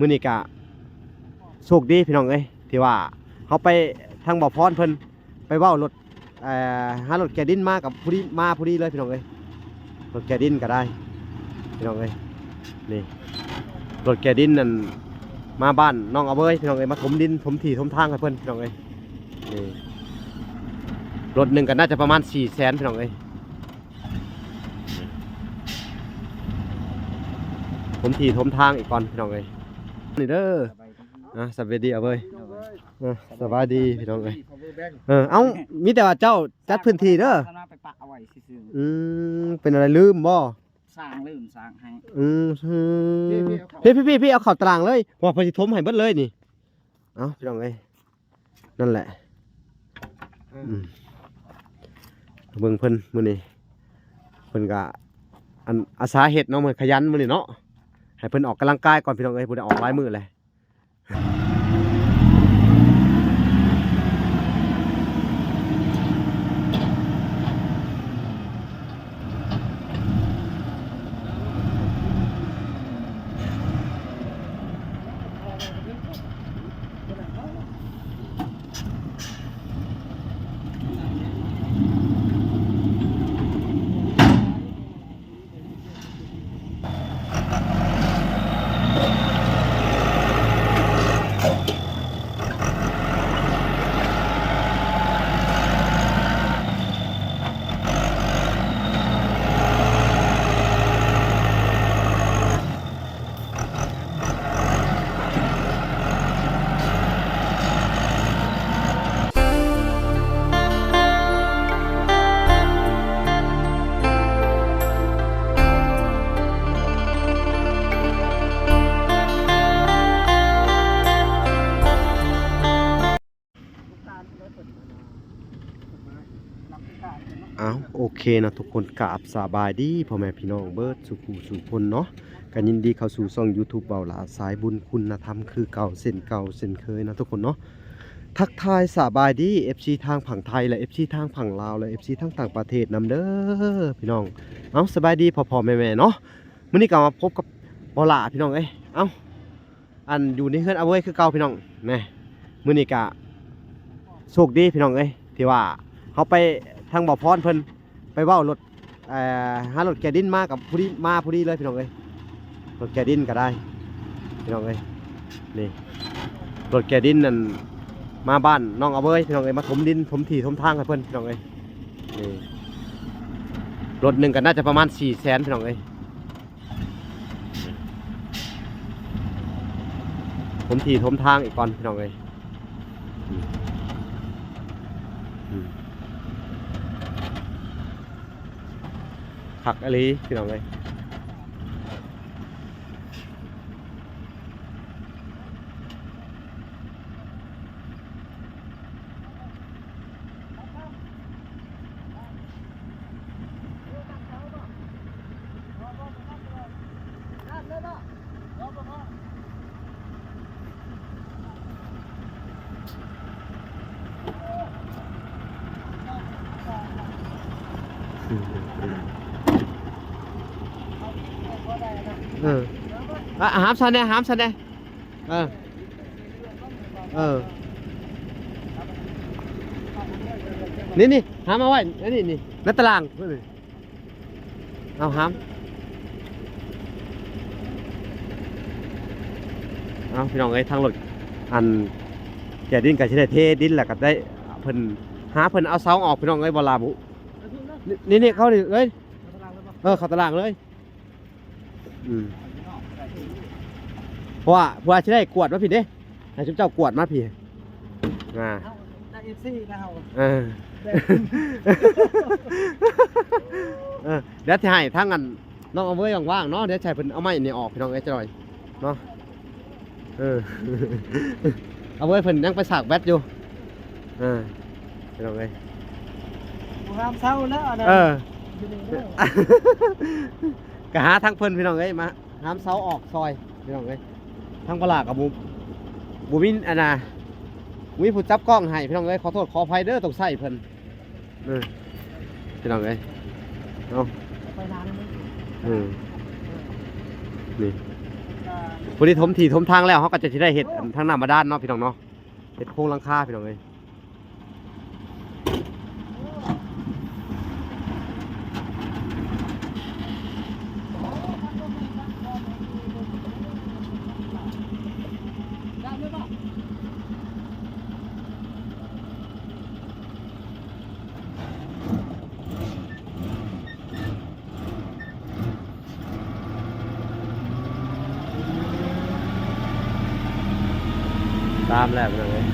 ມື້ນີ້ກະໂຊກດີພີ່ນ້ອງເອີຍ ທີ່ວ່າເຮົາໄປທາງບ່າວພອນເພິ່ນ ໄປເວົ້າລົດ ເອີ ຫາລົດແກດິນມາ ກັບພໍດີ ມາພໍດີເລີຍພີ່ນ້ອງເອີຍ ລົດແກດິນກໍໄດ້ພີ່ນ້ອງເອີຍ. ນີ້ລົດແກດິນນັ້ນ ມາບ້ານນ້ອງອາເວີຍພີ່ນ້ອງເອີຍ ມາຖົມດິນຖົມທີ່ຖົມທາງໃຫ້ເພິ່ນພີ່ນ້ອງເອີຍ. ນີ້ລົດໜຶ່ງກໍໜ້າຈະປະມານສີ່ແສນພີ່ນ້ອງເອີຍ. ຖົມທີ່ຖົມທາງອີກກ່ອນພີ່ນ້ອງເອີຍ. ນີ້ເດີ ອ່າ ສະບາຍດີອາເວີຍ ອ່າ ສະບາຍດີພີ່ນ້ອງເອີຍ. ເອີ ເອົ້າ ມີແຕ່ວ່າເຈົ້າຈັດພື້ນທີ່ເດີ ໄປປະໄວ້ຊື່ໆ. ອືມ ເປັນອະໄລລືມບໍ່? ສ້າງລືມສ້າງໃຫ້. ອືມ ພີ່ໆໆ ເອົາເຂົ້າຕາລາງເລີຍ ເພາະວ່າເພິ່ນຊິຖົມໃຫ້ເບິດເລີຍນີ້. ເອົ້າ ພີ່ນ້ອງເອີຍ ນັ້ນແຫຼະ ເອີ ອືມ ເບິ່ງເພິ່ນມື້ນີ້ ເພິ່ນກະ ອັນ ອາສາເຮັດເນາະ ເພິ່ນຂະຫຍັນມື້ນີ້ເນາະ. ໃຫ້ເພິ່ນອອກກຳລັງກາຍກ່ອນພີ່ນ້ອງເອີຍ ບໍ່ໄດ້ອອກຫຼາຍມື້ແລ້ວ. ອ້າວ ໂອເຄເນາະທຸກຄົນ ກາບສະບາຍດີພໍ່ແມ່ພີ່ນ້ອງເບິດສູ່ຜູ້ສູ່ຄົນເນາະ. ກໍຍິນດີເຂົ້າສູ່ຊ່ອງຢູທູບເບົາຫຼ້າສາຍບຸນຄຸນນະທຳຄືເກົ່າເຊັ່ນເກົ່າເຊັ່ນເຄີຍເນາະທຸກຄົນເນາະ. ທັກທາຍສະບາຍດີເອັຟຊີທາງຝັ່ງໄທ ແລະ ເອັຟຊີທາງຝັ່ງລາວ ແລະ ເອັຟຊີທາງຕ່າງປະເທດນຳເດີພີ່ນ້ອງ. ເອົ້າ ສະບາຍດີພໍ່ໆແມ່ໆເນາະ. ມື້ນີ້ກໍມາພົບກັບເບົາຫຼ້າພີ່ນ້ອງເອີຍ. ເອົ້າ ອັນຢູ່ໃນເຮືອນອາເວີຍຄືເກົ່າພີ່ນ້ອງ. ແນ່ ມື້ນີ້ກະໂຊກດີພີ່ນ້ອງເອີຍ ທີ່ວ່າເຮົາໄປທາງບ່າວພອນເພິ່ນ ໄປເວົ້າລົດ ເອີ ຫາລົດແກດິນມາ ກັບພໍດີ ມາພໍດີເລີຍພີ່ນ້ອງເອີຍ. ລົດແກດິນກໍໄດ້ພີ່ນ້ອງເອີຍ. ນີ້ລົດແກດິນນັ້ນ ມາບ້ານນ້ອງອາເວີຍພີ່ນ້ອງເອີຍ ມາຖົມດິນຖົມທີ່ຖົມທາງໃຫ້ເພິ່ນພີ່ນ້ອງເອີຍ. ນີ້ລົດໜຶ່ງກໍໜ້າຈະປະມານສີ່ແສນພີ່ນ້ອງເອີຍ. ຖົມທີ່ຖົມທາງອີກກ່ອນພີ່ນ້ອງເອີຍ. ອືມ ອືມ ຄັກອີ່ຫຼີພີ່ນ້ອງເອີຍ. ເອີ ອະ ຫາມຊັ້ນແດ່ ຫາມຊັ້ນແດ່. ເອີ ເອີ ນີ້ໆ ຫາມເອົາໄວ້ ອັນນີ້ນີ້ ໃນຕາລາງ ເອົາຫາມ. ເອົາ ພີ່ນ້ອງເອີຍ ທາງລົດ ອັນ ແກດິນກໍຊິໄດ້ເທດິນ ແລ້ວກໍໄດ້ ເພິ່ນ ຫາເພິ່ນເອົາເສົາອອກ ພີ່ນ້ອງເອີຍ ບໍ່ລາບຸ ນີ້ໆ ເຂົານີ້ເອີຍ ເອີ ເຂົ້າຕາລາງເລີຍ. ອືມ ເພາະວ່າ ເພາະວ່າຊິໄດ້ກວດມາພີ້ເດ້ ໃຫ້ຊຸມເຈົ້າກວດມາພີ້ ອ່າ ເຮົາໄດ້ເອັຟຊີນະເຮົາ ເອີ ແບບ ເອີ ດຽວຊິໃຫ້ທາງອັນ ນ້ອງອາເວີຍວ່າງໆເນາະ ດຽວໃຫ້ເພິ່ນເອົາໄມ້ນີ້ອອກ ພີ່ນ້ອງເອີຍ ຈັກໜ້ອຍເນາະ. ເອີ ອາເວີຍເພິ່ນຍັງໄປສາກແບັດຢູ່ ເອີ ພີ່ນ້ອງເອີຍ ບໍ່ຫ້າມເຊົາແລ້ວອັນນັ້ນ ເອີ ຢູ່ນີ້ເດີ ກໍຫາທາງເພິ່ນ ພີ່ນ້ອງເອີຍ ມາຫາມເຊົາອອກຊ່ອຍ ພີ່ນ້ອງເອີຍ. ທາງປະຫຼາດກໍບໍ່ ບໍ່ມີອັນນ່າ ບໍ່ມີຜູ້ຈັບກ້ອງໃຫ້ ພີ່ນ້ອງເອີຍ ຂໍໂທດຂໍອະໄພເດີ ຕ້ອງໃຊ້ເພິ່ນ. ເອີ ພີ່ນ້ອງເອີຍ ເອົາ ໄປນານ ເອີ ນີ້ ອ່າ ຜູ້ທີ່ຖົມທີ່ຖົມທາງແລ້ວ ເຮົາກໍຈະຊິໄດ້ເຮັດອັນທາງນ້ຳບາດານເນາະ ພີ່ນ້ອງເນາະ ເຮັດໂຄງຫຼັງຄາ ພີ່ນ້ອງເອີຍ. ຕາມແລ້ວພີ່ນ້ອງເອີຍ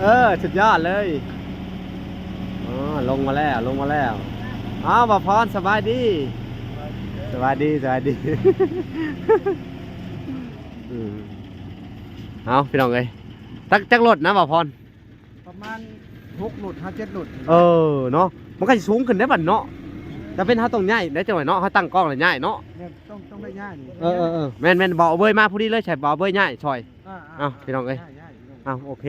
ເອີ ສຸດຍອດເລີຍ. ອໍ ລົງມາແລ້ວ ລົງມາແລ້ວ. ອ້າວ ບ່າວພອນ ສະບາຍດີ ສະບາຍດີ ສະບາຍດີ. ອືມ ເອົາ ພີ່ນ້ອງເອີຍ ຈັກ ຈັກລົດນະ ບ່າວພອນ? ປະມານຫົກລົດຫາເຈັດລົດ. ເອີເນາະ ມັນກໍຊິສູງຂຶ້ນໄດ້ບັດເນາະ. ຈະເປັນເຮົາຕ້ອງຍ້າຍໄດ້ຈັກໜ້ອຍເນາະ ເຮົາຕັ້ງກ້ອງແລ້ວຍ້າຍເນາະ. ແມ່ນ ຕ້ອງ ຕ້ອງໄດ້ຍ້າຍນີ້. ເອີໆໆ ແມ່ນໆ ບ່າວເບີຍມາພໍດີເລີຍ ໃສ່ບ່າວເບີຍຍ້າຍຊ່ອຍ. ອ້າວ ພີ່ນ້ອງເອີຍ ອ້າວ ໂອເຄ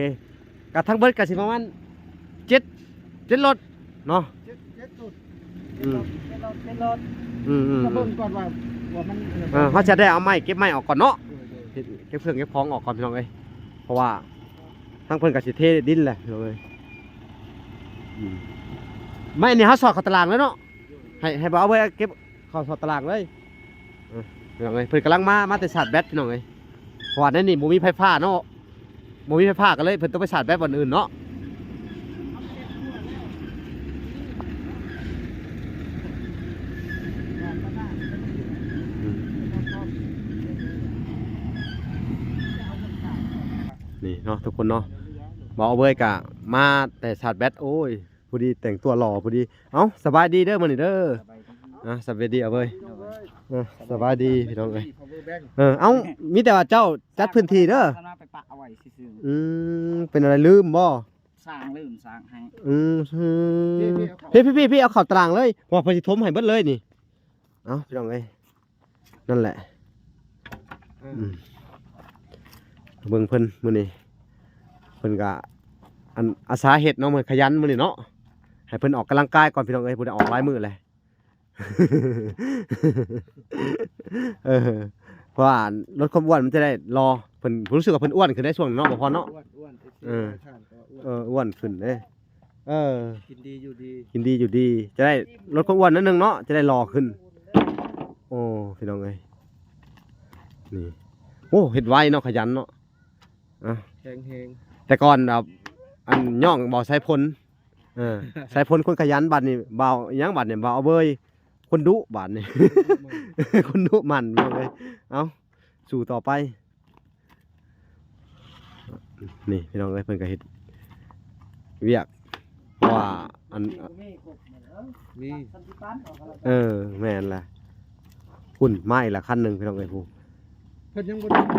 ກໍທັງເບິດກໍຊິປະມານເຈັດ ເຈັດລົດເນາະ. ເຈັດ ເຈັດລົດ ອືມ ເຈັດລົດ ເຈັດລົດ ອືມໆ ກໍເບິ່ງກ່ອນວ່າ ວ່າມັນ ເອີ ເຮົາຈະໄດ້ເອົາໄມ້ ເກັບໄມ້ອອກກ່ອນເນາະ. ເອີ ເກັບເຄື່ອງເກັບຂອງອອກກ່ອນ ພີ່ນ້ອງເອີຍ ເພາະວ່າ ທາງເພິ່ນກໍຊິເທດິນແຫຼະ ພີ່ນ້ອງເອີຍ. ອືມ ໄມ້ນີ້ເຮົາສອດເຂົ້າຕະລາງເລີຍເນາະ ໃຫ້ ໃຫ້ບ່າວເບີຍເກັບເຂົ້າສອດຕະລາງເລີຍ. ເອີ ພີ່ນ້ອງເອີຍ ເພິ່ນກຳລັງມາ ມາແຕ່ຊາດແບັດ ພີ່ນ້ອງເອີຍ ເພາະວ່າໃນນີ້ບໍ່ມີໄຟຟ້າເນາະ ບໍ່ມີໄຟຟ້າກໍເລີຍ ເພິ່ນຕ້ອງໄປຊາດແບັດບ່ອນອື່ນເນາະ. ນີ້ເນາະທຸກຄົນເນາະ ບ່າວເບີຍກະມາແຕ່ຊາດແບັດ. ໂອ້ຍ ພໍດີແຕ່ງຕົວຫຼໍ່ພໍດີ. ເອົ້າ ສະບາຍດີເດີມື້ນີ້ເດີ. ສະບາຍດີ ອ່າ ສະບາຍດີ ອາເວີຍ ໂດຍ ເອີ ສະບາຍດີພີ່ນ້ອງເອີຍ. ເອີ ເອົ້າ ມີແຕ່ວ່າເຈົ້າຈັດພື້ນທີ່ເດີ ຂ້າມາໄປປະເອົາໄວ້ຊື່ໆ. ອືມ ເປັນອະໄລລືມບໍ່? ຊ່າງລືມຊ່າງໃຫ້. ອືມ ພີ່ໆໆ ເອົາເຂົ້າຕາລາງເລີຍ ເພາະວ່າເພິ່ນຊິຖົມໃຫ້ເບິດເລີຍນີ້. ເອົ້າ ພີ່ນ້ອງເອີຍ ນັ້ນແຫຼະ. ເອີ ອືມ ເບິ່ງເພິ່ນມື້ນີ້ ເພິ່ນກະ ອັນ ອາສາເຮັດເນາະ ເພິ່ນຂະຫຍັນມື້ນີ້ເນາະ. ໃຫ້ເພິ່ນອອກກຳລັງກາຍກ່ອນ ພີ່ນ້ອງເອີຍ ບໍ່ໄດ້ອອກຫຼາຍມື້ແລ້ວ. ເອີ ເພາະວ່າລົດຄວາມອ້ວນມັນຈະໄດ້ຫຼໍ່ ເພິ່ນ ຮູ້ສຶກວ່າເພິ່ນອ້ວນຂຶ້ນໃນຊ່ວງນີ້ເນາະ ບ່າວພອນເນາະ. ອ້ວນ ອ້ວນ ເອັຟຊີ ເອີ ຫຼາຍທ່ານກໍວ່າອ້ວນ ເອີ ອ້ວນຂຶ້ນເດ້. ເອີ ກິນດີຢູ່ດີ ກິນດີຢູ່ດີ ຈະໄດ້ລົດຄວາມອ້ວນໜ້ອຍໜຶ່ງເນາະ ຈະໄດ້ຫຼໍ່ຂຶ້ນ. ໂອ້ ພີ່ນ້ອງເອີຍ ນີ້ ໂອ້ ເຮັດໄວເນາະ ຂະຫຍັນເນາະ. ອ່ະ ແຂງແຮງ ແຕ່ກ່ອນແບບ ອັນ ຍ້ອງບ່າວສາຍພົນ ເອີ ສາຍພົນຄົນຂະຫຍັນ ບັດນີ້ບ່າວຫຍັງ ບັດນີ້ບ່າວເບີຍຄົນດຸ ບັດນີ້ ຄົນດຸໝັ່ນ ພີ່ນ້ອງເອີຍ. ເອົ້າ ສູ້ຕໍ່ໄປ. ນີ້ ພີ່ນ້ອງເອີຍ ເພິ່ນກໍເຮັດວຽກ ເພາະວ່າ ອັນ ມີ ເອີ ແມ່ນລະ ພຸ້ນ ມາອີກລະຄັນໜຶ່ງ ພີ່ນ້ອງເອີຍ ຜູ້ ເພິ່ນຍັງບໍ່ໄດ້ ຮ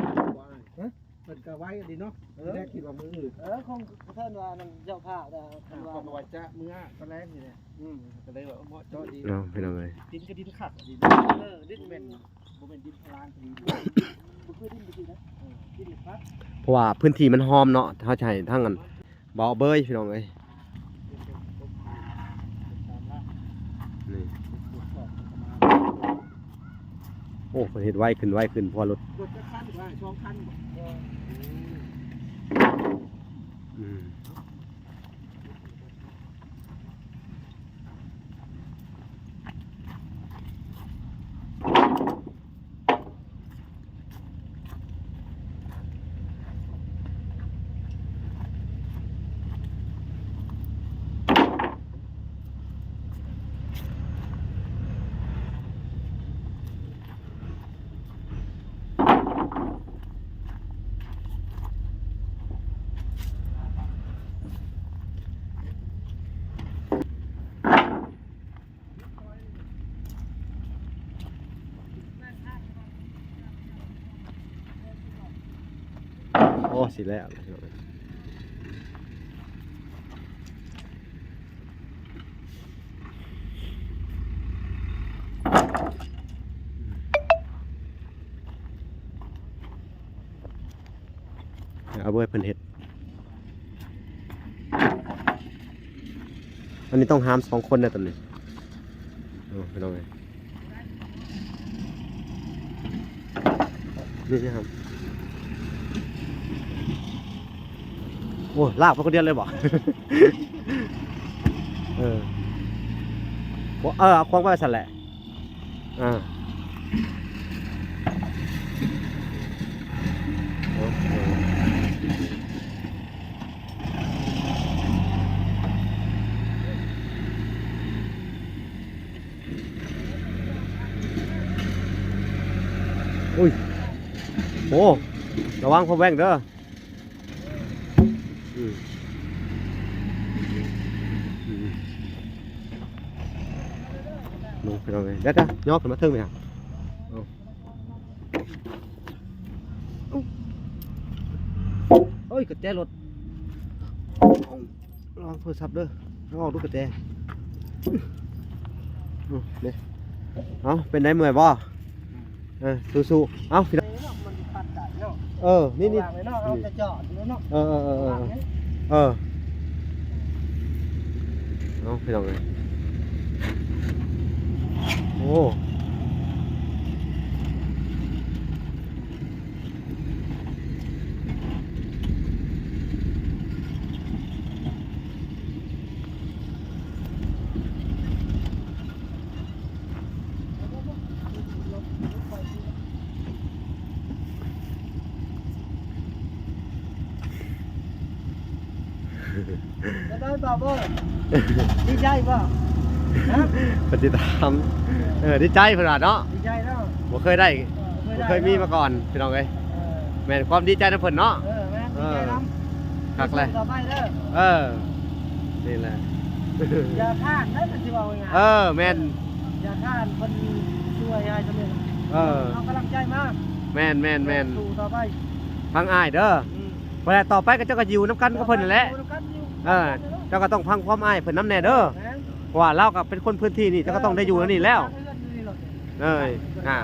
ະ ເພິ່ນກໍໄວດີເນາະ. ເອີ ແລກຄິດວ່າມື້ອື່ນ ເອີ ຄົງເພິ່ນວ່ານັ້ນເຈົ້າພາບ ເພິ່ນວ່າ ເພິ່ນວ່າຈະເມືອຕອນແລງນີ້ແຫຼະ. ອືມ ກໍເລີຍວ່າເໝາະເຈາະດີເນາະ ພີ່ນ້ອງເອີຍ. ດິນກໍດິນຄັກດີເນາະ. ເອີ ດິນແມ່ນ ບໍ່ແມ່ນດິນພະລານດີ ບໍ່ຄືດິນຢູ່ທີ່ນະ. ເອີ ດິນຄັກ ເພາະວ່າພື້ນທີ່ມັນຫອມເນາະ ເຮົາຈະໃຫ້ທາງ ອັນ ບ່າວເບີຍ ພີ່ນ້ອງເອີຍ. ນີ້ ໂອ້ ເພິ່ນເຮັດໄວຂຶ້ນ ໄວຂຶ້ນ ເພາະວ່າລົດ ລົດຈັກຄັນວ່າ ສອງຄັນບໍ່? ອືມ ໂອ້ ຊິແລ້ວແລ້ວ ພີ່ນ້ອງເອີຍ. ເອົາເວີຍ ເພິ່ນເຮັດ ອັນນີ້ຕ້ອງຫາມສອງຄົນນະຕອນນີ້. ໂອ້ ພີ່ນ້ອງເອີຍ. ນີ້ນະຄັບ ໂອ້ ລາກໄປຄົນດຽວເລີຍບໍ? ເອີ ເອີ ເອົາຂອງໄປຊັ້ນແຫຼະ ອ່າ ໂອ້ໂຫ. ອຸ້ຍ ໂອ້ ລະວັງພວກແວ່ງເດີ ອືມ ອືມ ເບິ່ງພີ່ນ້ອງເອີຍ ດຽວໆ ຍໍຂຶ້ນມາເທິງນີ້ ໂອ້ຍ ກະແຈລົດ ລະວັງໂທລະສັບເດີ ເອົາອອກດູກະແຈ ເອົາ ເປັນໃດ ເມື່ອຍບໍ່? ເອີ ສູ້ໆ ເອົາ ພີ່ນ້ອງ ເອີ ນີ້ໆ ເອີ ເອີ ເອີ ເອົາ ພີ່ນ້ອງເອີຍ ໂອ້. ເປັນໃດບ່າວເບີ ດີໃຈບໍ່? ຮະ ເພິ່ນຊິຖາມ ເອີ ດີໃຈເພິ່ນວ່າເນາະ ດີໃຈເນາະ ບໍ່ເຄີຍໄດ້ ເອີ ບໍ່ເຄີຍມີມາກ່ອນ ພີ່ນ້ອງເອີຍ ເອີ ແມ່ນຄວາມດີໃຈນຳເພິ່ນເນາະ ເອີ ແມ່ນ ເອີ ດີໃຈນຳ ຄັກແຫຼະ ສູ້ໆຕໍ່ໄປເດີ ເອີ ນີ້ແຫຼະ ຢ່າຄ້ານເດີ ເພິ່ນຊິເວົ້າງ່າຍໆ ເອີ ແມ່ນ ຢ່າຄ້ານ ເພິ່ນຊ່ວຍໃຫ້ສຳເລັດ ເອີ ເອົາກຳລັງໃຈມາ ແມ່ນໆໆ ເອີ ສູ້ຕໍ່ໄປ ຟັງອ້າຍເດີ ອືມ ເວລາຕໍ່ໄປກໍເຈົ້າກໍຢູ່ນຳກັນກັບເພິ່ນນັ້ນແຫຼະ ເອີ ເຈົ້າກໍຕ້ອງຟັງຄວາມອ້າຍເພິ່ນນຳແດ່ເດີ ເອີ ແມ່ນ ເພາະວ່າລາວກໍເປັນຄົນພື້ນທີ່ນີ້ ເຈົ້າກໍຕ້ອງໄດ້ຢູ່ແນວນີ້ແລ້ວ ເອີ ອ່າ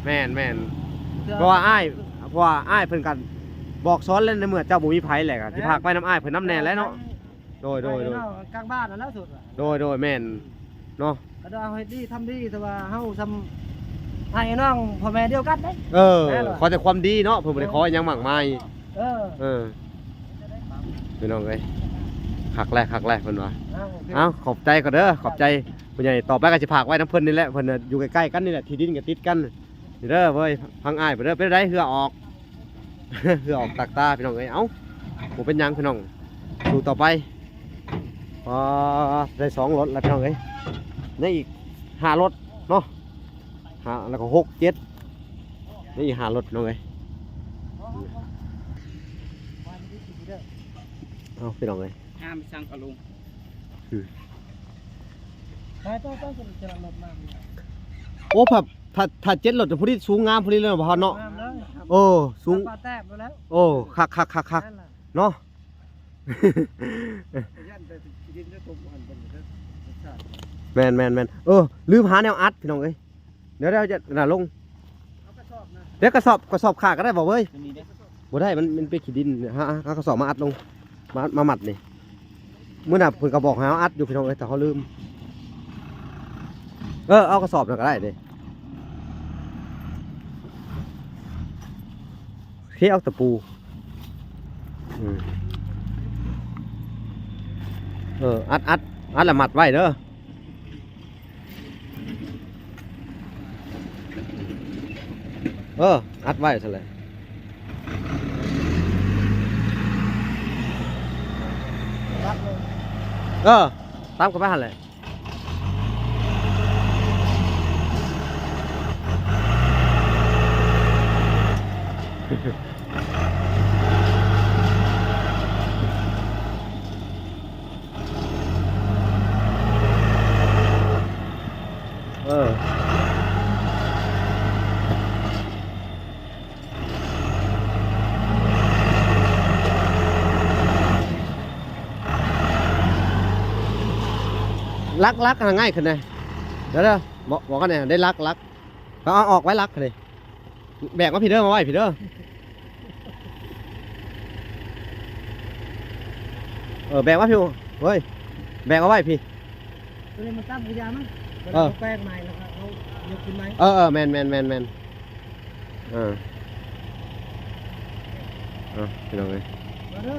ແມ່ນໆ ເພາະວ່າອ້າຍ ເພາະວ່າອ້າຍເພິ່ນກໍບອກສອນແລ້ວ ໃນເມື່ອເຈົ້າບໍ່ມີໃຜແຫຼະ ກໍຊິ ເອີ ຝາກໄວ້ນຳອ້າຍເພິ່ນນຳແດ່ແຫຼະເນາະ ໂດຍໆ ກາງບ້ານຫັ້ນແຫຼະສຸດ ໂດຍໆ ແມ່ນເນາະ ກໍໄດ້ເຮົາເຮັດດີທຳດີ ແຕ່ວ່າເຮົາຊ່ຳອ້າຍນ້ອງພໍ່ແມ່ດຽວກັນເດ້ ເອີ ແມ່ນບໍ່? ຂໍແຕ່ຄວາມດີເນາະ ເພິ່ນບໍ່ໄດ້ຂໍຫຍັງມາກມາຍ ເອີ ເອີ ພີ່ນ້ອງເອີຍ ຄັກແຫຼະ ຄັກແຫຼະ ເພິ່ນວ່າ ເອົາ ຂອບໃຈກ່ອນເດີ ຂອບໃຈຜູ້ໃຫຍ່ ຕໍ່ໄປກໍຊິຝາກໄວ້ນຳເພິ່ນນີ້ແຫຼະ ເພິ່ນຢູ່ໃກ້ໆກັນນີ້ແຫຼະ ທີ່ດິນກໍຕິດກັນ ນີ້ເດີເວີຍ ຟັງອ້າຍເພິ່ນເດີ ເປັນໃດເຫື່ອອອກ ເຫື່ອອອກຕາກຕາ ພີ່ນ້ອງເອີຍ ເອົ້າ ບໍ່ເປັນຫຍັງ ພີ່ນ້ອງ ສູ້ຕໍ່ໄປ ອໍ ໄດ້ສອງລົດແລ້ວ ພີ່ນ້ອງເອີຍ ຍັງອີກຫ້າລົດເນາະ ຫ້າ ແລ້ວກໍຫົກ ເຈັດ ຍັງອີກຫ້າລົດ ພີ່ນ້ອງເອີຍ ເອົ້າ ພີ່ນ້ອງເອີຍ ງາມສັງກະລຸງ ອືມ ໄປໆໆ ຈະລັດລົດມາ ໂອ້ ພັບ ຖ້າ ຖ້າເຈັດລົດ ພໍດີ ສູງງາມພໍດີເລີຍ ບໍ່ຮອດເນາະ ງາມເລີຍ ໂອ້ ສູງ ປາແຕບແລ້ວ ໂອ້ ຄັກໆໆໆ ແມ່ນລະ ເນາະ ຢ້ານແຕ່ຂີ້ດິນຈະຕົກ ບໍ່ຫັ້ນເບິ່ງເດີ ແມ່ນໆໆ ເອີ ລືມຫາແນວອັດ ພີ່ນ້ອງເອີຍ ດຽວໆ ຈະ ນະ ລົງ ເອົາກະສອບນະ ດຽວກະສອບ ກະສອບຂາດກໍໄດ້ບໍ່ເວີຍ ຕົວນີ້ເດ້ ບໍ່ໄດ້ ມັນ ມັນເປັນຂີ້ດິນ ຫາ ຫາກະສອບມາອັດລົງ ມາ ມາມັດນີ້ ມື້ໜ້າເພິ່ນກໍບອກໃຫ້ເຮົາອັດຢູ່ ພີ່ນ້ອງເອີຍ ແຕ່ເຮົາລືມ ເອີ ເອົາກະສອບນັ້ນກໍໄດ້ເດ້ ເຄ ເອົາຕະປູ ອືມ ເອີ ອັດ ອັດ ອັດແລ້ວມັດໄວ້ເດີ ເອີ ອັດໄວ້ຊັ້ນແຫຼະ ເອີ ຕາມເຂົ້າໄປຫັ້ນແຫຼະ ເອີ ຫຼັກໆ ຫາງ່າຍຂຶ້ນເດ້ ດຽວໆ ບອກ ບອກກັນແດ່ ໄດ້ຫຼັກໆ ເອົາອອກໄວ້ຫຼັກເດ້ ແບກມາພີ້ເດີ ມາໄວ້ພີ້ເດີ ເອີ ແບກມາພີ້ ເວີຍ ແບກເອົາໄວ້ພີ້ ຕົວນີ້ມັນຕັ້ງກະຢາມັນ ເວລາເຮົາແປງໃໝ່ແລ້ວກໍເຮົາຍົກຂຶ້ນໃໝ່ ເອີ ເອີ ແມ່ນໆໆໆ ເອີ ເອົາ ພີ່ນ້ອງເອີຍ ມາເດີ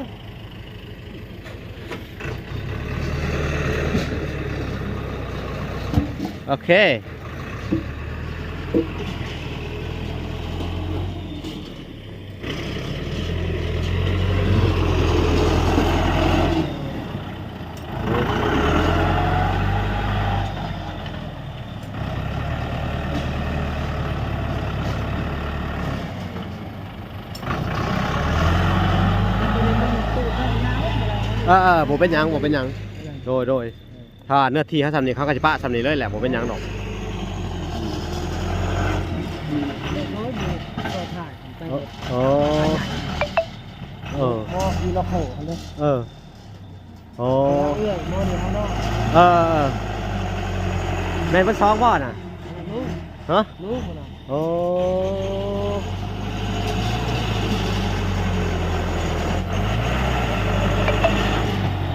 ໂອເຄ. ເອີໆ ບໍ່ເປັນຫຍັງ ບໍ່ເປັນຫຍັງ ໂດຍໆ. ຖ້າເນື້ອທີ່ເຮົາສ່ຳນີ້ ເຮົາກໍຊິປະສ່ຳນີ້ເລີຍແຫຼະ ບໍ່ເປັນຫຍັງດອກ. ເອີ ເອີ ເອີ ເອີ ເອີ ເອີ ເອີ ແມ່ນເບິດສອງບໍ່ນະ? ຮະ? ລູກມັນນະ ໂອ້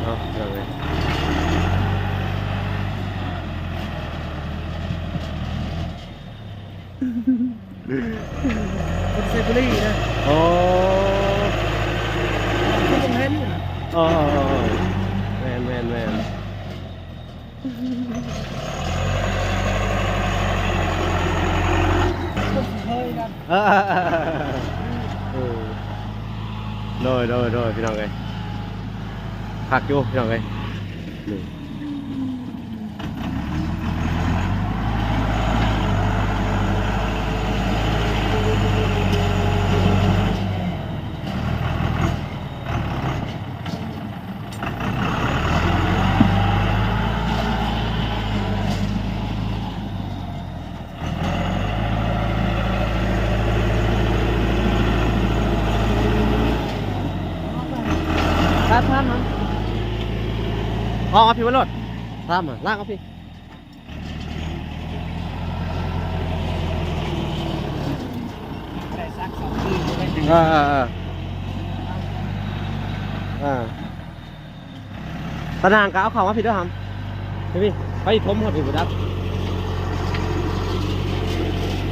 ເອົາ ເອົາເລີຍ ຄົນໄຊບູລີນະ ໂອ້ ຄືບໍ່ເຫັນ ເອີ ເອີ ເອີ ເອີ ແມ່ນ ແມ່ນ ແມ່ນ. ເອີ ເອີ ເອີ ເອີ ເອີ ໂດຍ ໂດຍ ໂດຍ ພີ່ນ້ອງເອີຍ ຄັກຢູ່ ພີ່ນ້ອງເອີຍ ນີ້. ຕາມ ຕາມ ອອກມາພີ້ເບິ່ງໂລດ ຕາມມາ ລາກອອກພີ້. ເອີ ເອີ ເອີ ເອີ ຕາໜ່າງກໍເອົາເຂົ້າມາພີ້ເດີຫຳ ໄປພີ້ ໄປຖົມຮອດພີ້ບໍ່ຈັກ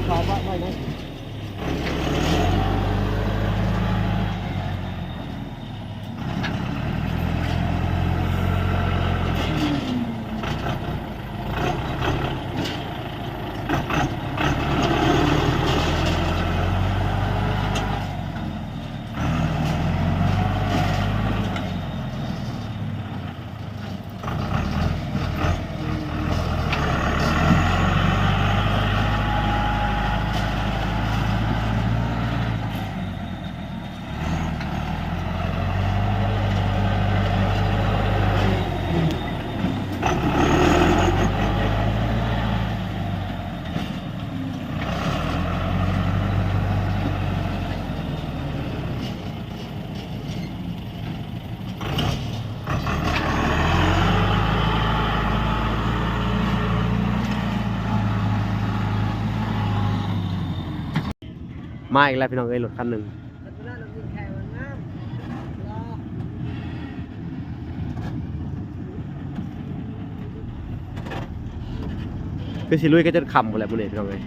ເຂົ້າໄວ້ ໄວ້ ໄວ້. ມາອີກແລ້ວພີ່ນ້ອງເອີຍ ລົດຄັນໜຶ່ງ ຄືຊິລຸຍກັນຈົນຄ່ຳພຸ້ນແຫຼະມື້ນີ້ພີ່ນ້ອງເອີຍ.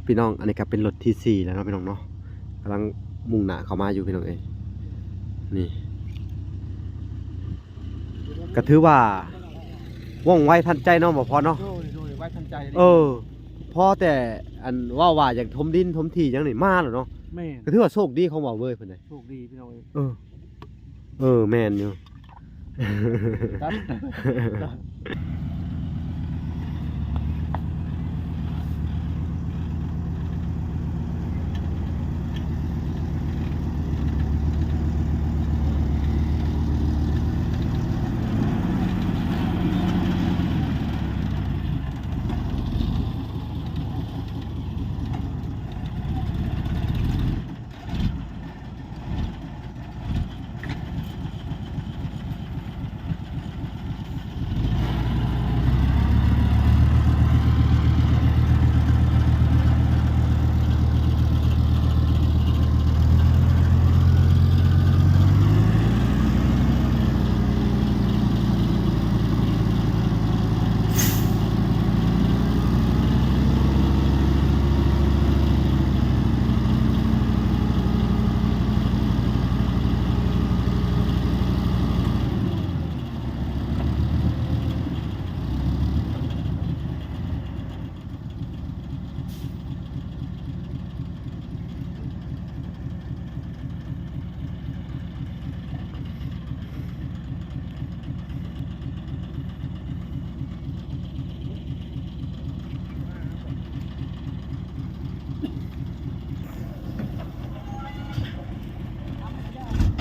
ພີ່ນ້ອງ ອັນນີ້ກໍເປັນລົດທີສີ່ແລ້ວເນາະພີ່ນ້ອງເນາະ ກຳລັງມຸ່ງໜ້າເຂົ້າມາຢູ່ພີ່ນ້ອງເອີຍ. ນີ້ກໍຖືວ່າວ່ອງໄວທັນໃຈເນາະ ບໍ່ພໍເນາະ. ໂດຍ ໂດຍ ໄວທັນໃຈ. ເອີ ພໍແຕ່ອັນເວົ້າວ່າຢາກຖົມດິນຖົມທີ່ຫຍັງນີ້ມາແລ້ວເນາະ. ແມ່ນ. ກໍຖືວ່າໂຊກດີຂອງບ່າວເວີຍເພິ່ນເດ້. ໂຊກດີພີ່ນ້ອງເອີຍ. ເອີ ເອີ ແມ່ນຢູ່.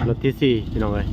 ລົດທີສີ່ພີ່ນ້ອງເອີຍ.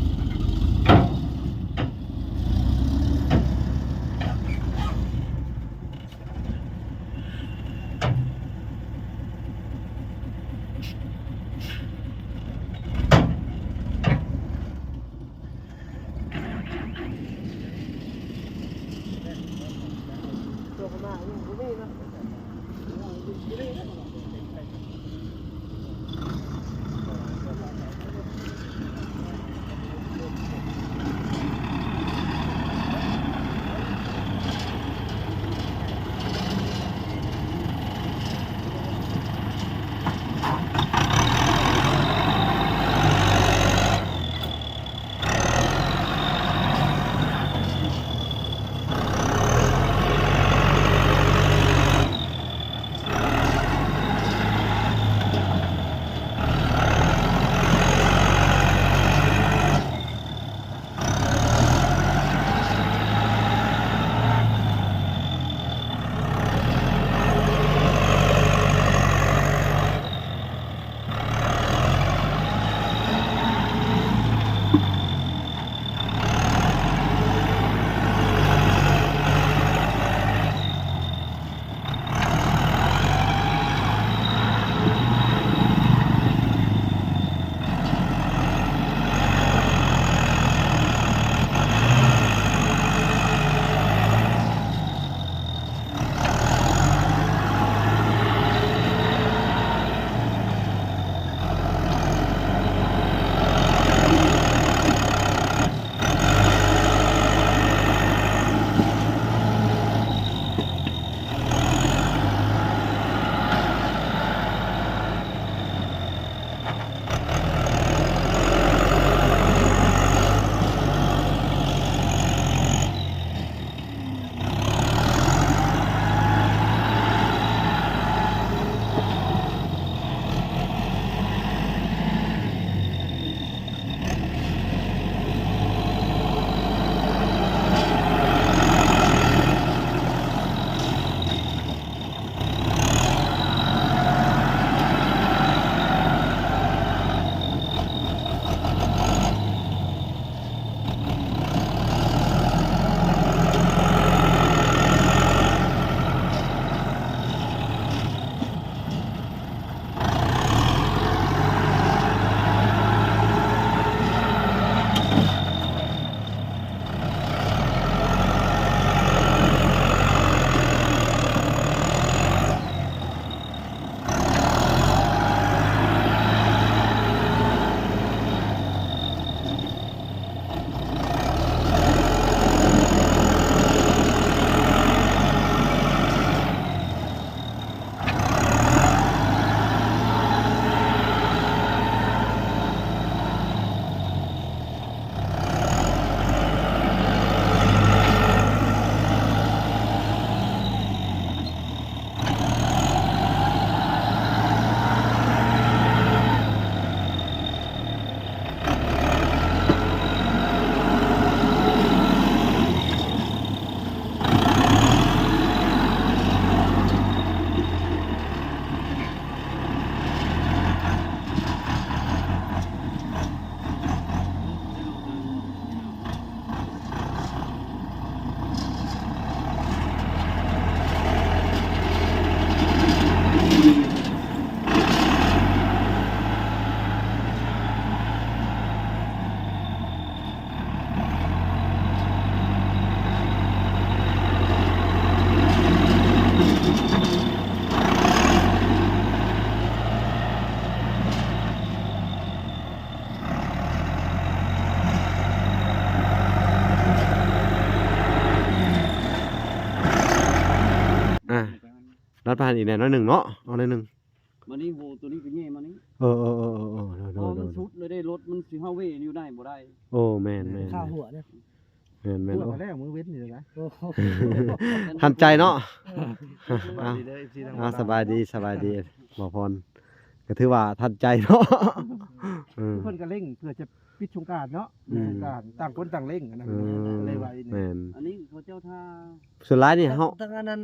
ໂ ມັນປານອີກແດ່ໜ້ອຍໜຶ່ງເນາະ ເອົາໜ້ອຍໜຶ່ງ. ມານີ້ ໂຫ ໂຕນີ້ກໍແຍ່ມານີ້. ເອີໆໆໆ ໂດຍໆໆ ເພາະມັນສຸດເລີຍເດ້ ລົດມັນຊິເຮົາເວຢູ່ໄດ້ບໍ່ໄດ້. ໂອ້ ແມ່ນໆ ຂ້າຫົວເນາະ. ແມ່ນໆ ໂອ້ ແລ້ວມື້ເວັນນີ້ລະ ໂອ້ ທັນໃຈເນາະ. ເອີ ສະບາຍດີເດີ ເອັຟຊີ ທັງ ອ່າ ສະບາຍດີ ສະບາຍດີ ບໍ່ພອນ ກໍຖືວ່າທັນໃຈເນາະ. ເອີ ເພິ່ນກໍເລັ່ງເພື່ອຈະປິດສົງການເນາະ. ອືມ ສົງການ ຕ່າງຄົນຕ່າງເລັ່ງ ອັນນັ້ນ ເອີ ເລີຍໄວນີ້. ແມ່ນ ອັນນີ້ເຂົາເຈົ້າຖ້າ ສ່ວນຫຼາຍນີ້ເຮົາ ທາງ ທາງອັນນັ້ນ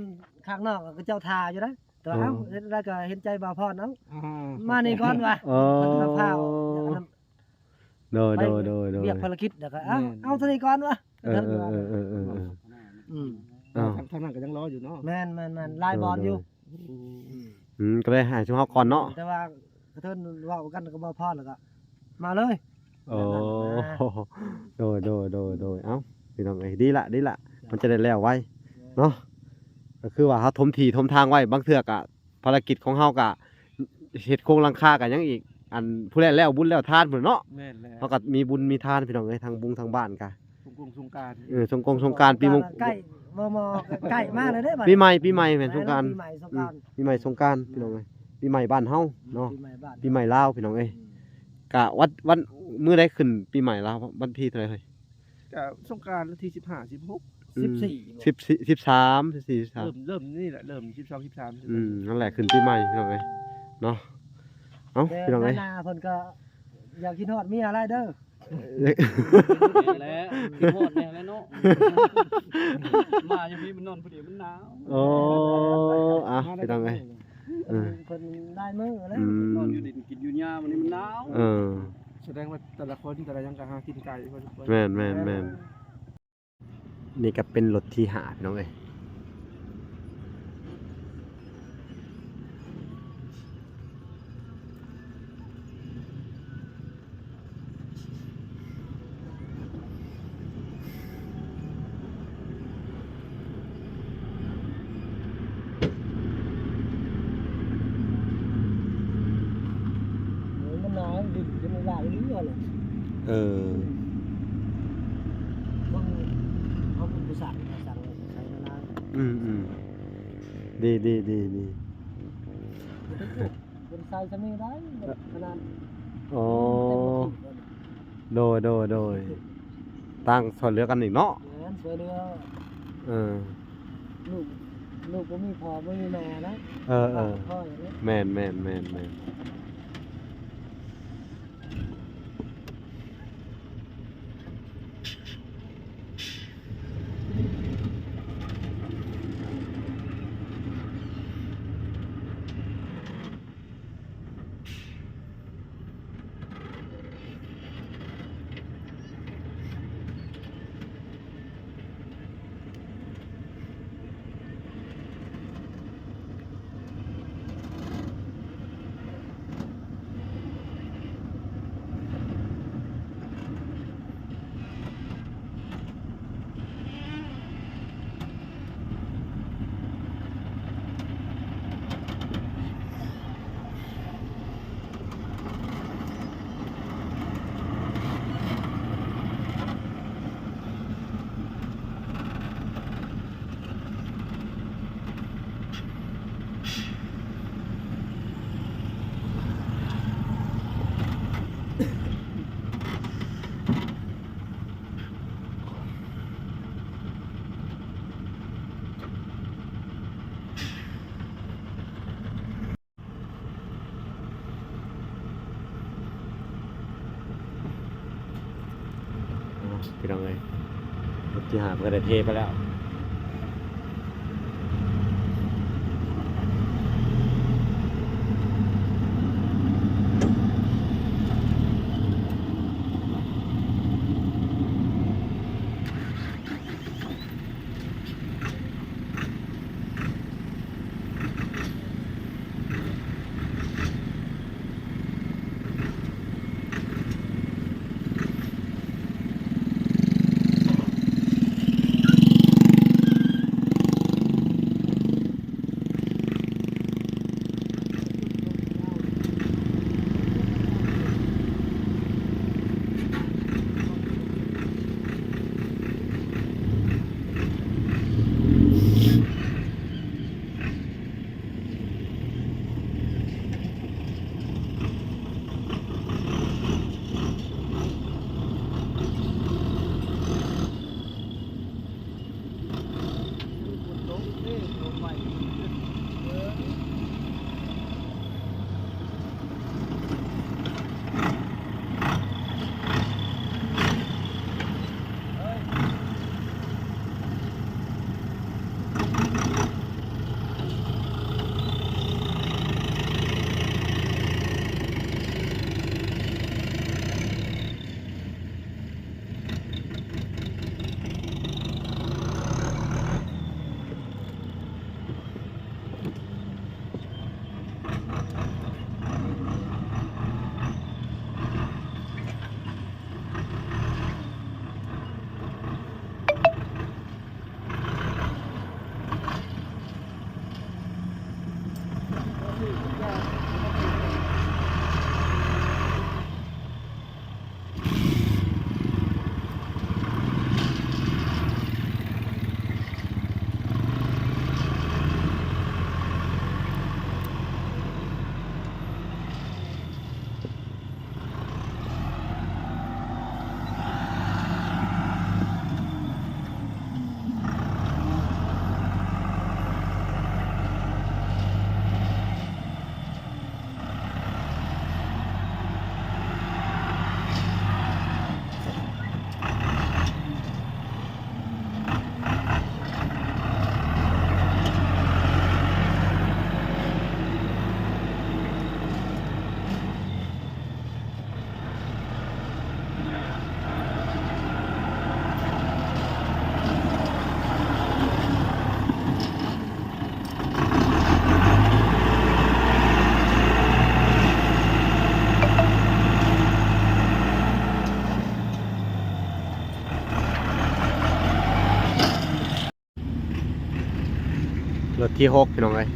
ຂ້າງນອກເຂົາເຈົ້າຖ້າຢູ່ນະ ແຕ່ວ່າ ອໍ ເອົ້າ ເຮັດໄດ້ກໍເຫັນໃຈບ່າວພອນເອົາ ອ່າ ມານີ້ກ່ອນວ່າ ອໍ ເພິ່ນມາພາວ ໂດຍໆໆໆ ວຽກພາລະກິດ ແລ້ວກໍ ເອົ້າ ແມ່ນ ເອົາເທົ່ານີ້ກ່ອນວ່າ ເອີໆໆໆໆ ອືມ ເອົ້າ ທາງ ທາງນັ້ນກໍຍັງລໍຢູ່ເນາະ. ແມ່ນໆໆ ຫຼາຍບ່ອນຢູ່ ໂດຍໆ ອືມ ອືມ ກໍເລີຍໃຫ້ຊຸມເຮົາກ່ອນເນາະ ແຕ່ວ່າກະເທີນເວົ້າກັນກັບບ່າວພອນ ແລ້ວກໍມາເລີຍ. ໂອ້ ແບບນັ້ນນະ ໂດຍໆໆໆ ເອົ້າ ພີ່ນ້ອງເອີຍ ດີລະ ດີລະ ມັນຈະໄດ້ແລ້ວໄວເນາະ. ກໍຄືວ່າເຮົາຖົມທີ່ຖົມທາງໄວ້ ບາງເທື່ອກະ ພາລະກິດຂອງເຮົາກະເຮັດໂຄງຫຼັງຄາກະຍັງອີກ ອັນ ຜູ້ແລ້ວແລ້ວບຸນແລ້ວທານພຸ້ນເນາະ. ແມ່ນແລ້ວ ເຮົາກະມີບຸນມີທານ ພີ່ນ້ອງເອີຍ ທາງບຸງທາງບ້ານກະ ສົງກົງສົງການ ເອີ ສົງກົງສົງການ ປີມົງ ໃກ້ ມໍ່ໆ ໃກ້ມາແລ້ວເດ້ ປີໃໝ່ ປີໃໝ່ແມ່ນສົງການ ປີໃໝ່ສົງການ ອືມ ປີໃໝ່ສົງການ ພີ່ນ້ອງເອີຍ ປີໃໝ່ບ້ານເຮົາເນາະ ອືມ ປີໃໝ່ບ້ານ ປີໃໝ່ລາວ ພີ່ນ້ອງເອີຍ ອືມ ກະວັນ ວັນ ມື້ໃດຂຶ້ນປີໃໝ່ລາວ ວັນທີເທົ່າໃດເຮີ້ຍ? ກະສົງການວັນທີສິບຫ້າ ສິບຫົກ ອືມ ສິບສີ່ ສິບສີ່ ສິບສາມ ສິບສີ່ ສິບສາມ ເລີ່ມ ເລີ່ມນີ້ແຫຼະ ເລີ່ມສິບສອງ ສິບສາມ ອືມ ນັ້ນແຫຼະ ຂຶ້ນປີໃໝ່ ພີ່ນ້ອງເອີຍເນາະ. ເອົ້າ ແຕ່ ພີ່ນ້ອງເອີຍ ໜ້າເພິ່ນກໍຢາກຄິດຮອດເມຍຫຼາຍເດີ ແມ່ນແຫຼະ ຄິດຮອດແນ່ແຫຼະເນາະ ມາຢູ່ພີ້ມັນນອນຜູ້ດຽວມັນໜາວ. ໂອ້ ອ່ະ ພີ່ນ້ອງເອີຍ ເອີ ເພິ່ນຫຼາຍມື້ແລ້ວ ອືມ ນອນຢູ່ດິນກິນຢູ່ຫຍ້າ ວັນນີ້ມັນໜາວ. ເອີ ສະແດງວ່າແຕ່ລະຄົນແຕ່ລະຫຍັງກໍຫາກິນໄກພໍສົມຄວນ. ແມ່ນໆໆ ນີ້ກໍເປັນລົດທີຫ້າ ພີ່ນ້ອງເອີຍ. ໂອ້ຍ ມັນໜາວ ດິນ ດິນມັນຫຼາຍອີ່ຫຼີຫັ້ນແຫຼະ. ເອີ ເບິ່ງ ເຮົາເປັນຜູ້ສ້າງ ສ້າງໃສ່ມານານ. ອືມໆ ດີໆໆໆ ເປັນໃສ່ຊຳນີ້ໄດ້ ຂະໜາດ ອໍ ເຕັມທີ່. ໂດຍ ໂດຍ ໂດຍ ຕ່າງຊ່ວຍເຫຼືອກັນອີກເນາະ. ແມ່ນ ຊ່ວຍເຫຼືອ ເອີ ລູກ ລູກບໍ່ມີພໍ່ບໍ່ມີແມ່ນະ. ເອີໆ ແມ່ນໆໆໆ. ພີ່ນ້ອງເອີຍ ລົດທີຫ້າເພິ່ນກໍໄດ້ເທໄປແລ້ວ. ລົດທີຫົກ ພີ່ນ້ອງເອີຍ.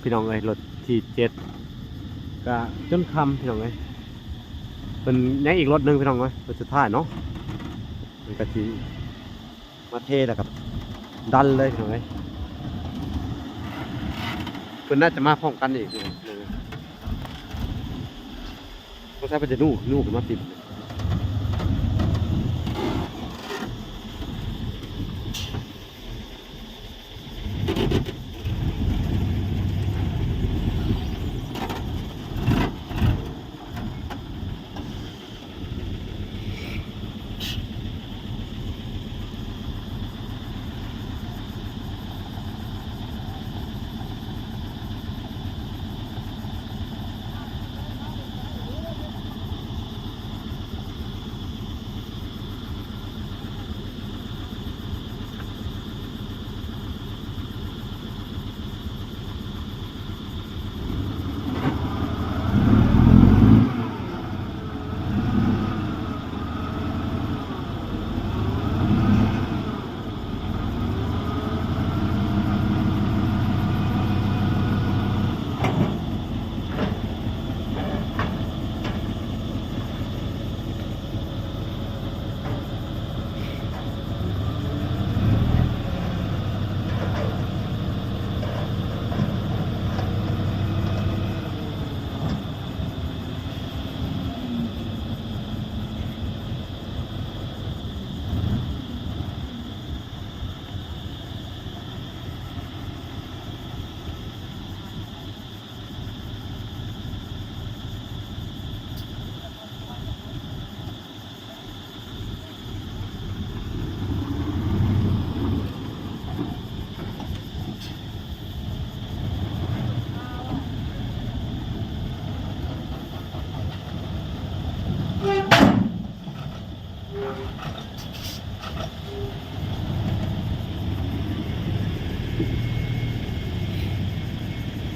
ພີ່ນ້ອງເອີຍ ລົດທີເຈັດ ກະຈົນຄ່ຳພີ່ນ້ອງເອີຍ. ເພິ່ນຍັງອີກລົດໜຶ່ງພີ່ນ້ອງເອີຍ ລົດສຸດທ້າຍເນາະ ເພິ່ນກະຊິມາເທແລ້ວກະດັນເລີຍພີ່ນ້ອງເອີຍ. ເພິ່ນໜ້າຈະມາພ້ອມກັນອີກ ສົງໄສເພິ່ນຈະນູ້ ນູ້ຂຶ້ນມາຕິດ.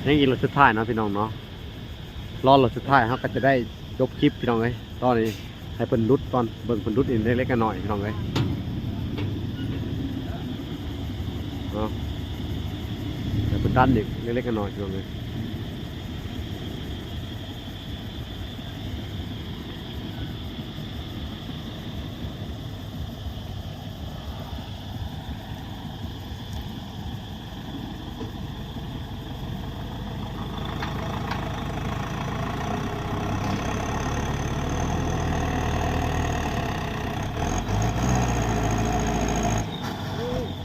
ຍັງອີກລົດສຸດທ້າຍເນາະພີ່ນ້ອງເນາະ. ລໍລົດສຸດທ້າຍ ເຮົາກໍຈະໄດ້ຈົບຄລິບພີ່ນ້ອງເອີຍ. ຕອນນີ້ໃຫ້ເພິ່ນຫຼຸດກ່ອນ ເບິ່ງເພິ່ນຫຼຸດອີກເລັກໆນ້ອຍໆພີ່ນ້ອງເອີຍເນາະ. ໃຫ້ເພິ່ນດັນອີກເລັກໆນ້ອຍໆພີ່ນ້ອງເອີຍ. ໂອ້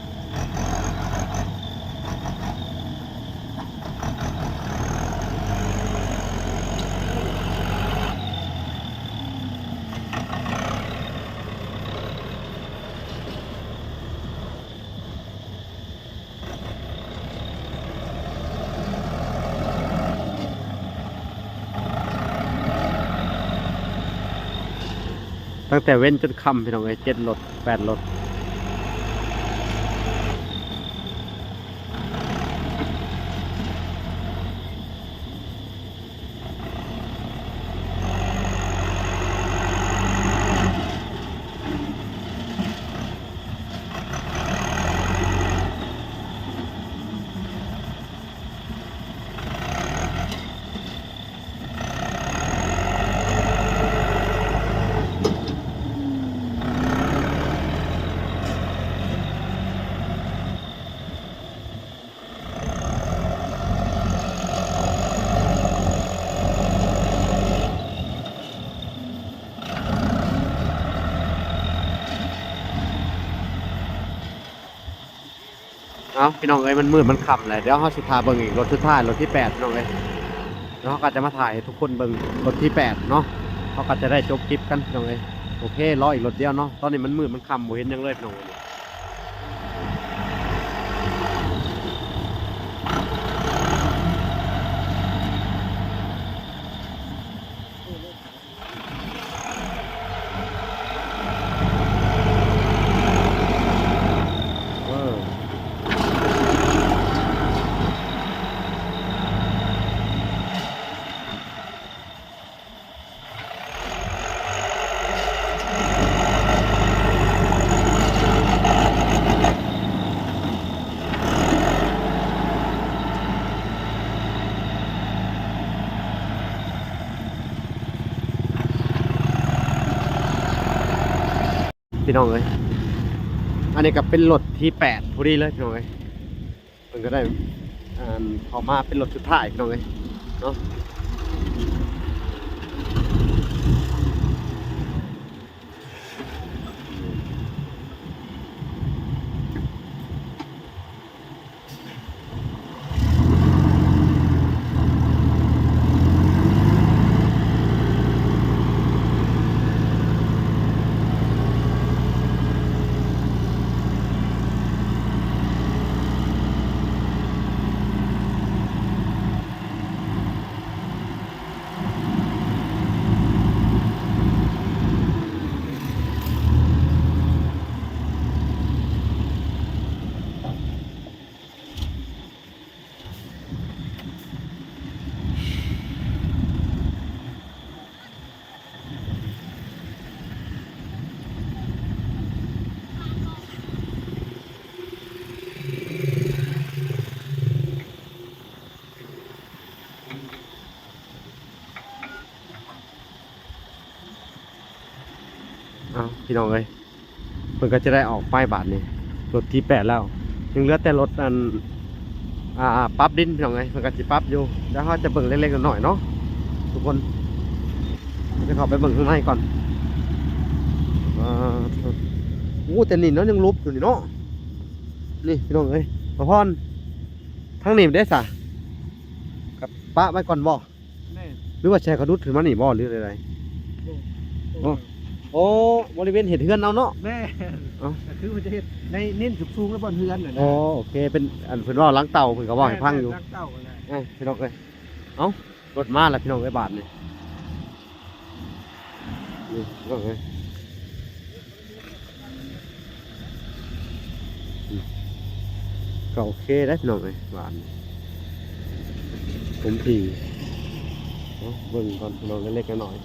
ຕັ້ງແຕ່ເວັນຈົນຄ່ຳ ພີ່ນ້ອງເອີຍ ເຈັດລົດ ແປດລົດ. ເອົາ ພີ່ນ້ອງເອີຍ ມັນມືດມັນຄ່ຳແລ້ວ ດຽວເຮົາຊິຖ້າເບິ່ງອີກ ລົດສຸດທ້າຍ ລົດທີແປດ ພີ່ນ້ອງເອີຍ. ແລ້ວເຮົາກໍຈະມາຖ່າຍໃຫ້ທຸກຄົນເບິ່ງ ລົດທີແປດເນາະ. ເຮົາກໍຈະໄດ້ຈົບຄລິບກັນ ພີ່ນ້ອງເອີຍ. ໂອເຄ ລໍອີກລົດດຽວເນາະ. ຕອນນີ້ມັນມືດມັນຄ່ຳ ບໍ່ເຫັນຫຍັງເລີຍ ພີ່ນ້ອງເອີຍ. ເອີ ພີ່ນ້ອງເອີຍ ອັນນີ້ກໍເປັນລົດທີແປດພໍດີເລີຍ ພີ່ນ້ອງເອີຍ. ເພິ່ນກໍໄດ້ ອັນ ເຂົ້າມາເປັນລົດສຸດທ້າຍ ພີ່ນ້ອງເອີຍເນາະ. ເອົາ ພີ່ນ້ອງເອີຍ ເພິ່ນກໍຈະໄດ້ອອກໄປບາດນີ້ ລົດທີແປດແລ້ວ ຍັງເຫຼືອແຕ່ລົດອັນ ອ່າ ປັບດິນ ພີ່ນ້ອງເອີຍ. ເພິ່ນກໍຊິປັບຢູ່ ດຽວເຮົາຈະເບິ່ງເລັກໆນ້ອຍໆເນາະທຸກຄົນ. ຈະເຂົ້າໄປເບິ່ງຂ້າງໃນກ່ອນ. ອ່າ ໂອ້ ແຕ່ນີ້ເນາະ ຍັງຫຼຸບຢູ່ນີ້ເນາະ. ນີ້ ພີ່ນ້ອງເອີຍ ປະພອນ ທາງນີ້ເດ້ສະ ກໍປະໄວ້ກ່ອນບໍ່? ແມ່ນ ຫຼືວ່າຊິໃຫ້ເຂົາດຸດຂຶ້ນມານີ້ບໍ່ ຫຼືໃດໆ? ໂອ້ ໂອ້ ໂອ້ ບໍລິເວນເຮັດເຮືອນເອົາເນາະ. ແມ່ນ ເອົ້າ ກໍຄືວ່າຈະເຮັດໃນເນັ້ນສູງໆ ແລ້ວບ່ອນເຮືອນນັ້ນນະ. ອໍ ໂອເຄ ເປັນ ອັນ ເພິ່ນເວົ້າຫຼັງເຕົາ ເພິ່ນກໍເວົ້າໃຫ້ຟັງຢູ່. ແມ່ນ ຫຼັງເຕົານັ້ນແຫຼະ. ເອີ ພີ່ນ້ອງເອີຍ ເອົ້າ ລົດມາແລ້ວ ພີ່ນ້ອງເອີຍ ບາດນີ້. ນີ້ພີ່ນ້ອງເອີຍ ກໍໂອເຄໄດ໋ພີ່ນ້ອງເອີຍ ຫວານສົມທີ່. ເອົາ ເບິ່ງກ່ອນພີ່ນ້ອງ ເລັກໆນ້ອຍໆ.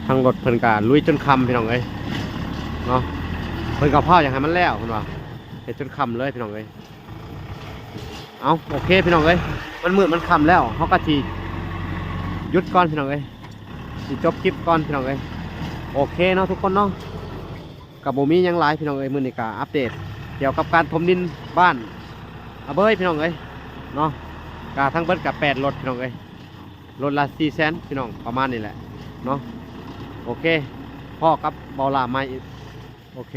ທາງລົດເພິ່ນກະລຸຍຈົນຄ່ຳພີ່ນ້ອງເອີຍເນາະ. ເພິ່ນກໍພ້າວຢາກໃຫ້ມັນແລ້ວ ເພິ່ນວ່າ ເຮັດຈົນຄ່ຳເລີຍພີ່ນ້ອງເອີຍ. ເອົາ ໂອເຄພີ່ນ້ອງເອີຍ ມັນມືດມັນຄ່ຳແລ້ວ ເຮົາກໍຊິຢຸດກ່ອນພີ່ນ້ອງເອີຍ ຊິຈົບຄລິບກ່ອນພີ່ນ້ອງເອີຍ. ໂອເຄເນາະທຸກຄົນເນາະ ກໍບໍ່ມີຫຍັງຫຼາຍພີ່ນ້ອງເອີຍ. ມື້ນີ້ກໍອັບເດດກ່ຽວກັບການຖົມດິນບ້ານອາເບີຍພີ່ນ້ອງເອີຍເນາະ. ກໍທັງເບິດກໍແປດລົດພີ່ນ້ອງເອີຍ. ລົດລະສີ່ແສນ ພີ່ນ້ອງ ປະມານນີ້ແຫຼະເນາະ. ໂອເຄ ພໍ້ກັບເບົາຫຼ້າໃໝ່ອີກ. ໂອເຄ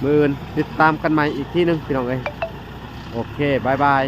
ມື້ອື່ນຕິດຕາມກັນໃໝ່ອີກທີໜຶ່ງ ພີ່ນ້ອງເອີຍ. ໂອເຄ ບາຍບາຍ.